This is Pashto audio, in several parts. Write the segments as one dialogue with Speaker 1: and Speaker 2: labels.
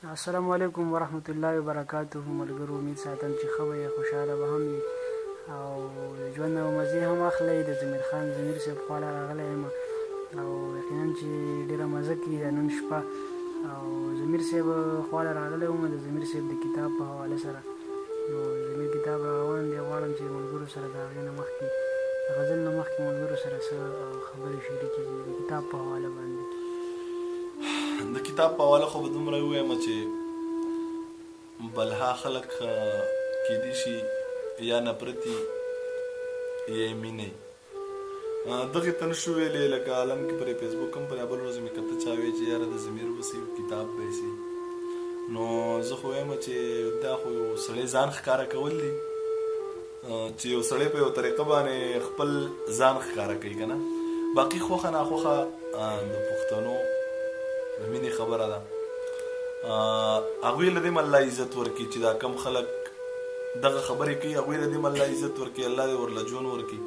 Speaker 1: السلام علیکم ورحمت الله وبرکاته ملګرو، امید ساتم چې ښه به یې، خوشحاله به هم یې او د ژوند او مزې هم اخلئ. د ضمیر خان ضمیر صاحب خواله راغلی یم او یقینا چې ډېره مزه کوي د نن شپه او ضمیر صاحب خواله راغلی وم د ضمیر صاحب د کتاب په حواله سره. نو ضمیر کتاب روان دی، غواړم چې ملګرو سره د هغې نه مخکې، د غزل نه مخکې ملګرو سره څه خبرې شریکې کړي د کتاب په حواله باندې.
Speaker 2: د کتاب په حواله خو به دومره ووایم چې بلها خلک کیدی شي یا نفرتي یا یې مینه دغې ته نشو ویلی. لکه عالم کې پر فیسبوک هم پر بل ورځ مې کته چا وی چې یاره د ضمیر به سي کتاب به سي، نو زه خو وایم چې دا خو یو سړی ځان ښکاره کول دي، چې یو سړی په یو طریقه باندې خپل ځان ښکاره کوي که نه. باقي خوښه ناخوښه د پښتنو د مینې خبره ده. هغوی له دې الله عزت ورکړي چې دا کم خلک دغه خبرې کوي، هغوی له دې الله عزت ورکړي، الله دې ورله ژوند ورکړي،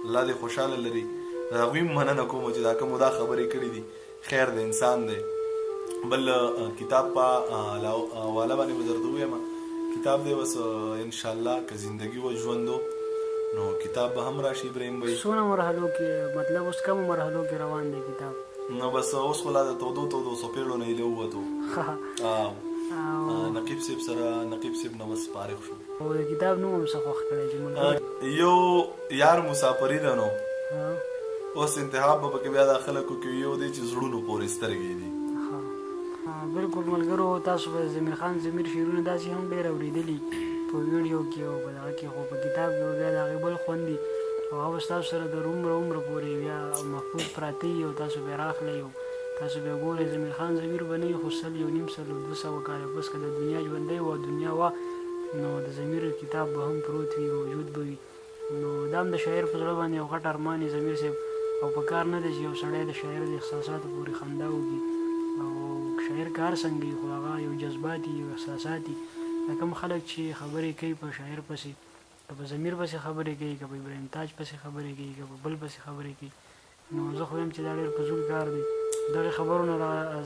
Speaker 2: الله دې خوشحاله لري. د هغوی مننه کوم چې دا کوم دا خبرې کړې دي. خیر د انسان دی. بل کتاب په حواله باندې به درته ووایم، کتاب دی بس ان شاء الله که زندگی و ژوندو نو کتاب به هم راشي. ابراهیم بھائی،
Speaker 1: څونه مرحلو کې، مطلب اوس کوم مرحلو کې روان دی کتاب؟
Speaker 2: نو بس اوس خو لا د تودو تودو څپېړو نه ایله ووتو. نقیب صاحب سره، نقیب صاحب نه بس فارغ شو.
Speaker 1: او د کتاب نوم هم څه خوښ کړی چې ملګرو؟
Speaker 2: یو یار مسافري ده، نو اوس انتخاب به پکې بیا د خلکو کې یو دی چې زړونو پورې سترګې دي.
Speaker 1: بالکل ملګرو، تاسو به ضمیر خان ضمیر شعرونه داسې هم ډېر اورېدلي په ویډیو کې او په دغه کې، خو په کتاب کې به بیا د هغې بل خوند وي او هغه به ستاسو سره د عمره عمره پورې بیا محفوظ پراته وي او تاسو به یې راخلئ او تاسو به ګورئ. ضمیر خان ضمیر به نه وي خو 100، 150 او 200 کاله پس که د دنیا ژوندی وه او دنیا وه، نو د ضمیر کتاب به هم پروت وي، موجود به وي. نو دا هم د شاعر په زړه باندې یو غټ ارمان وي ضمیر صاحب، او په کار نه دی چې یو سړی د شاعر د احساساتو پورې خندا وکړي. او شاعر که هر څنګه وي خو هغه یو جذبات وي، یو احساسات وي. دا کوم خلک چې خبرې کوي په شاعر پسې، که په ضمیر پسې خبرې کوي، که په ابراهیم تاج پسې خبرې کوي، که په بل پسې خبرې کوي، نو زه خو وایم چې دا ډېر فضول کار دی. دغې خبرو نه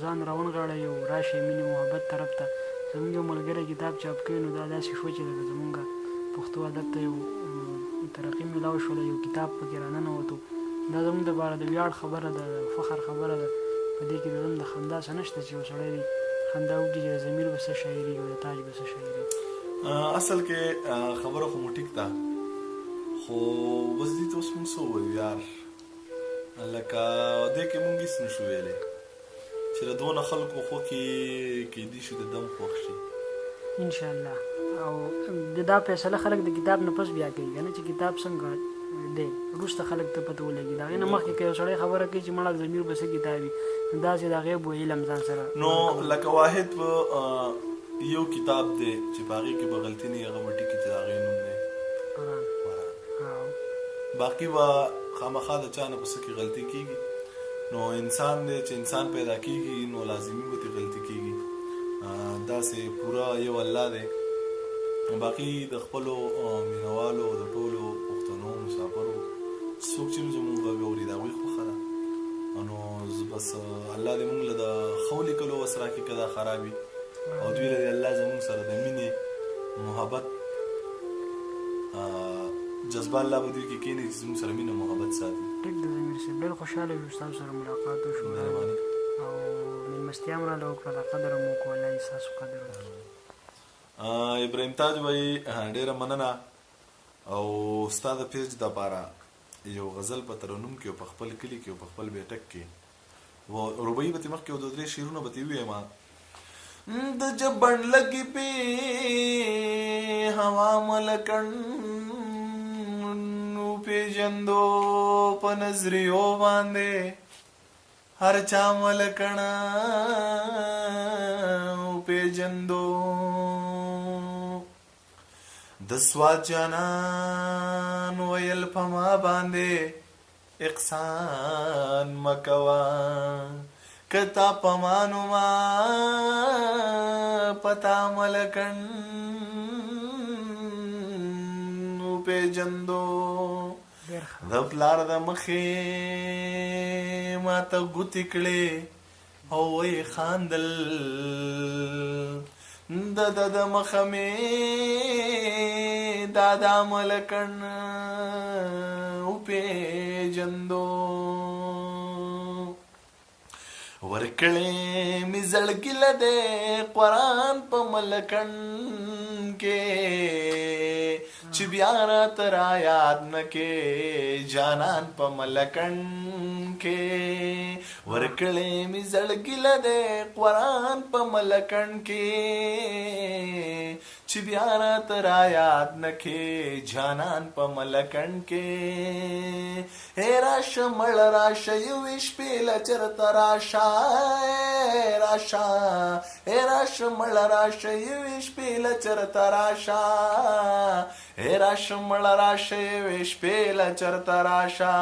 Speaker 1: ځان راونغاړئ او راشئ مینې محبت طرف ته. زمونږ یو ملګری کتاب چاپ کوي، نو دا داسې شو چې لکه زمونږ پښتو ادب ته یو ترقي ملاو شوله، یو کتاب پکې راننوتو. دا زمونږ دپاره د ویاړ خبره ده، د فخر خبره ده. په دې کې د زمونږ د خندا څه نشته چې یو سړی دی خندا وکړي چې د ضمیر به څه شاعري او د تاج به څه شاعري.
Speaker 2: اصل کې خبره خو مو ټیک ده، خو بس دې ته اوس مونږ څه ووایو یار، لکه دې کې مونږ هېڅ نشو ویلی چې د دونه خلکو خوښي کېدی شي د دم خوښ شي.
Speaker 1: انشاءالله. او د دا فیصله خلک د کتاب نه پس بیا کوي کنه چې کتاب څنګه دی، وروسته خلک ته پته ولګي. د هغې نه مخکې که یو سړی خبره کوي چې مړه ضمیر به څه کتاب وي، نو داسې د غیب و علم ځان سره.
Speaker 2: نو لکه واحد په یو کتاب دی چې په هغې کې به غلطي نه وي، هغه به ټکي چې د هغې نوم دی
Speaker 1: قرآن.
Speaker 2: باقي به خامخا د چا نه په څه کې غلطي کېږي. نو انسان دی، چې انسان پیدا کېږي نو لازمي به ترې غلطي کېږي. داسې پوره یو الله دی. باقي د خپلو مینوالو، د ټولو پښتنو مسافرو څوک چې زموږ غږ اوري، د هغوی خوښه ده. نو بس الله دې موږ له د ښو لیکلو وس راکړي که دا خراب وي، او دوی له دې الله زموږ سره د مینې محبت جذبه الله به دوی کې کینې چې زموږ سره مینه محبت ساتي.
Speaker 1: ټیک د ضمیر صاحب، ډېر خوشحاله یو ستاسو سره ملاقات وشو.
Speaker 2: مهرباني.
Speaker 1: او مېلمستیا هم راله وکړله، قدر هم وکړو، الله یې ستاسو قدر وکړي.
Speaker 2: ابراهیم تاج بھائی، ډېره مننه او ستا د پیج دپاره یو غزل په ترنم کې او په خپل کلي کې او په خپل بیټک کې و ربعي به ترې مخکې یو دوه درې شعرونه به ترې ووایم. د جبن لګي پې هوا ملکن نو پیژندو، په نظریو باندې هر چا ملکڼه پیژندو. د سوات جانان ویل په ما باندې احسان مکوه، کتا په مانو ما پتا ملکن پیژندو. د پلار د مخې ماته ګوتې کړې او ویې خاندل. د ده د مخه مې دا دا ملکن وپېژندو. ورکړې مې زړګي له دی قرآن په ملکن کې، چې بیا راته را یاد نه کې جانان په ملکن کې. ورکړې مې زړګي له دی قرآن په ملکن کې، چې بیا راته را یاد نه کې جانان په ملکن کې. هی راشه مړه راشه یوې شپې له چرته راشه راشه، هی راشه مړه راشه یوې شپې له چرته راشه، هی راشه مړه راشه یوې شپې له چرته راشه.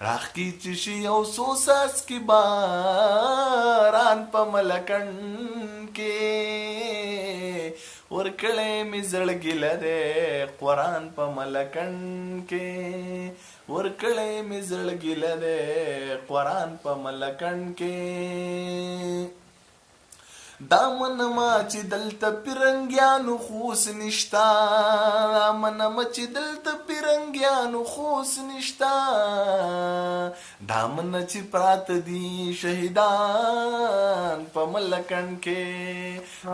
Speaker 2: راښکي چې شي یو څو څاڅکي باران په ملکن کې، ورکړی مې زړګي له دی قرآن په ملکن کې. ورکړی مې زړګي له دی قرآن په ملکن کې. دا منمه چې دلته پیرنګیانو خوس نشتا، دا منمه چې دلته پیرنګیانو خوس نشتا، دا منه چې پراته دي شهیدان په ملکن کې،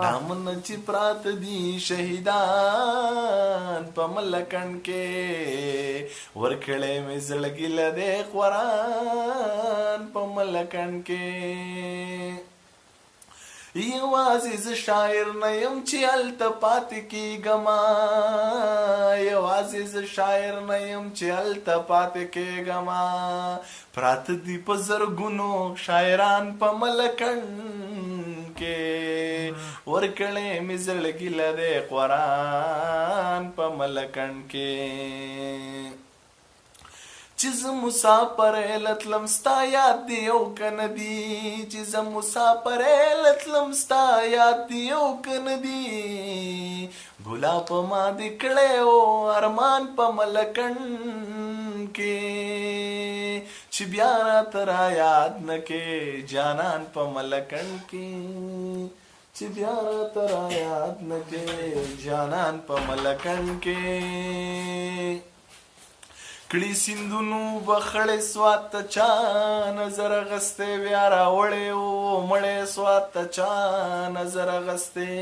Speaker 2: دا منه چې پراته دي شهیدان په ملکن کې. ورکړی مې زړګي له دی قرآن په ملکن کې. یوازې زه شاعر نه یم چې هلته پاتې کېږم، یوازې زه شاعر نه یم چې هلته پاتې کېږم، پراته دي په زرګونو شاعران په ملکن کې. ورکړی مې زړګي له دی قرآن په ملکن کې. چې زه مسافر له تلم ستا یاد دی او که نه دی، چې زه مسافر له تلم ستا یاد دی او که نه دی، ګلا په ما دې کړی او ارمان په ملکن کې، چې بیا راته را یاد نه کې جانان په ملکن کې، چې بیا راته را یاد نه کې جانان په ملکن کې. کړي سیندونو بخړې سوات ته چا نظر اغستی، بیا راوړی و مړی سوات ته چا نظر اغستی.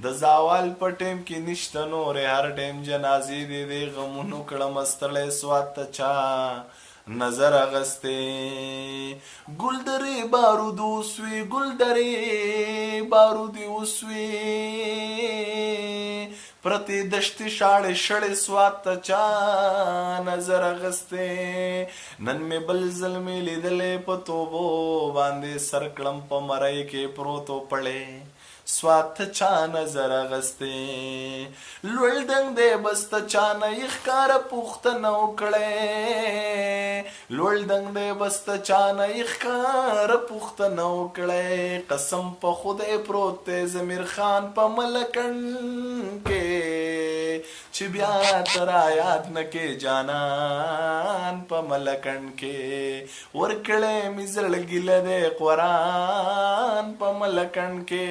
Speaker 2: د زوال په ټیم کې نشته نورې هر ټیم جنازې دې دې غمونو کړم ستړی سوات ته چا نظر اغستی. ګل درې بارود وسوې، ګل درې بارود وسوې، پرتې دشتې شاړې شړې سوات ته چا نظر اغستی. نن مې بل ځل مې لیدلې په توبو باندې سر کړم په مرۍ کې پروتو پړې سوات ته چا نظر اغستی. لوړ دنګ دی بس ته چا نه یې ښکاره پوښتنه وکړې، لوړ دنګ دی بس ته چا نه یې ښکاره پوښتنه وکړې. قسم په خدای پروت دی ضمیر خان په ملکن کې، چې بیا راته را یاد نه کې جانان په ملکن کې. ورکړی مې زړګي له دی قرآن په ملکن کې،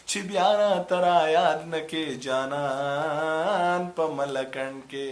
Speaker 2: چې بیا راته را یاد نه کې جانان په ملکن کې.